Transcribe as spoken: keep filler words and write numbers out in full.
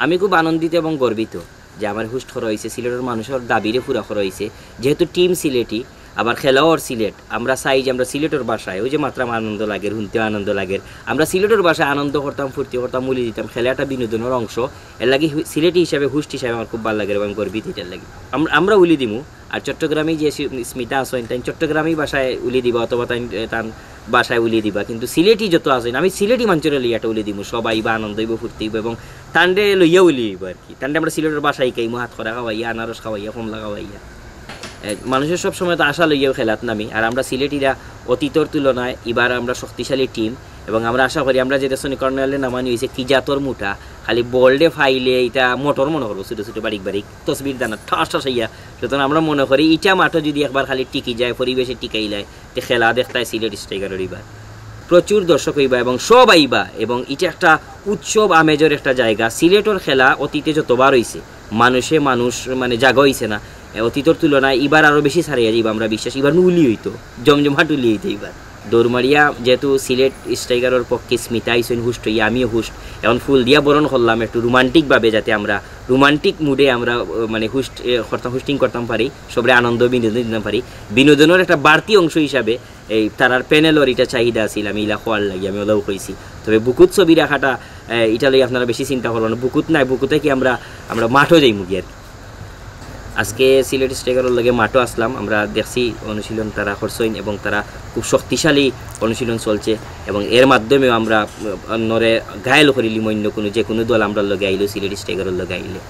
আমি খুব আনন্দিত এবং গর্বিত যে আমার হোস্ট করা হয়েছে, সিলেটের মানুষের দাবিরে পুরা করা হয়েছে। যেহেতু টিম সিলেটি, আবার খেলাও সিলেট, আমরা চাই যে আমরা সিলেটের ভাষায়, ওই যে মাতরাম আনন্দ লাগের, হুনতেও আনন্দ লাগের, আমরা সিলেটের ভাষায় আনন্দ করতাম, ফুর্তি করতাম, উলি দিতাম, খেলা একটা বিনোদনের অংশ। এর লাগি হু-, সিলেটি হিসাবে, হোস্ট হিসাবে আমার খুব ভালো লাগে এবং আমি গর্বিত এটার লাগি। আম-, আমরা উলি দিমু। আর চট্টগ্রামে যে সি-, স্মিতা আছইন, তাই চট্টগ্রামী ভাষায় উলি দিবা অথবা তাই তান ভাষায় উলি দিবা, কিন্তু সিলেটি যত আছইন, আমি সিলেটি মানষরে লইয়া একটা উলি দিমু, সবাই বা আনন্দ হইব, ফুর্তি হইব এবং তানরে লইয়া উলি হইব আর কি। তানরে আমরা সিলেটের ভাষায় শিখাইমু, হাত করা খাওয়াইয়া, আনারস খাওয়াইয়া, কমলা খাওয়াইয়া। এ, মানুষের সব সময় তো আশা লইয়াও খেলাত নামি, আর আমরা সিলেটিরা অতীতর তুলনায় এবার আমরা শক্তিশালী টিম এবং আমরা আশা করি আমরা যে দেশনি কর্নালে নামানি হয়েছে কি জাতর মুঠা, খালি বলডে ফাইলে এটা মোটর মনে করবো, ছোটো ছোটো বারিক বারিক তসবির দানা ঠাস ঠাস হইয়া। সুতরাং আমরা মনে করি ইটা মাঠও যদি একবার খালি টিকি যায়, পরিবেশে টিকাইলায়, তে খেলা দেখতায় সিলেট স্ট্রাইকারর এবার প্রচুর দর্শক হইবা এবং সব আইবা এবং এটা একটা উৎসব আমেজর একটা জায়গা। সিলেটর খেলা অতীতে যতবার হইছে, মানুষে মানুষ মানে জাগা হইছে না, এ, অতীতর তুলনায় এবার আরও বেশি ছাড়িয়ে যাইবা আমরা বিশ্বাস। এবার উলি হইতো, জমজমাট উলি হইতো এবার। দৌড়মারিয়া যেহেতু সিলেট স্ট্রাইকারর পক্ষে স্মিতা আইছইন হোস্ট হইয়া, আমিও হোস্ট, এখন ফুল দিয়া বরণ করলাম একটু রোমান্টিকভাবে, যাতে আমরা রোমান্টিক মুডে আমরা আহ, মানে হোস্ট এ, করতাম, হোস্টিং করতাম পারি, সবরে আনন্দ বিনোদন দিতাম পারি। বিনোদনের একটা বাড়তি অংশ হিসাবে এই তারার প্যানেলর এটা চাহিদা আছিল, আমি ইলা খোয়ার লাগি আমি ওলাও কইছি। তবে বুকুত ছবি রাখাটা আহ, এটা লই আপনারা বেশি চিন্তা করবেন না। বুকুত নাই, বুকুতে কি আমরা আমরা মাঠও যাইমু গিয়া আর কি। আজকে সিলেট স্ট্রাইকারর লগে মাঠও আসলাম, আমরা দেখছি অনুশীলন তারা করছইন এবং তারা খুব শক্তিশালী অনুশীলন চলছে এবং এর মাধ্যমেও আমরা আহ, অন্যরে ঘায়েল করিলিমু অন্য কোনো যে কোনো দল আমরা লগে আইলেও সিলেট স্ট্রাইকারর লগে আইলে।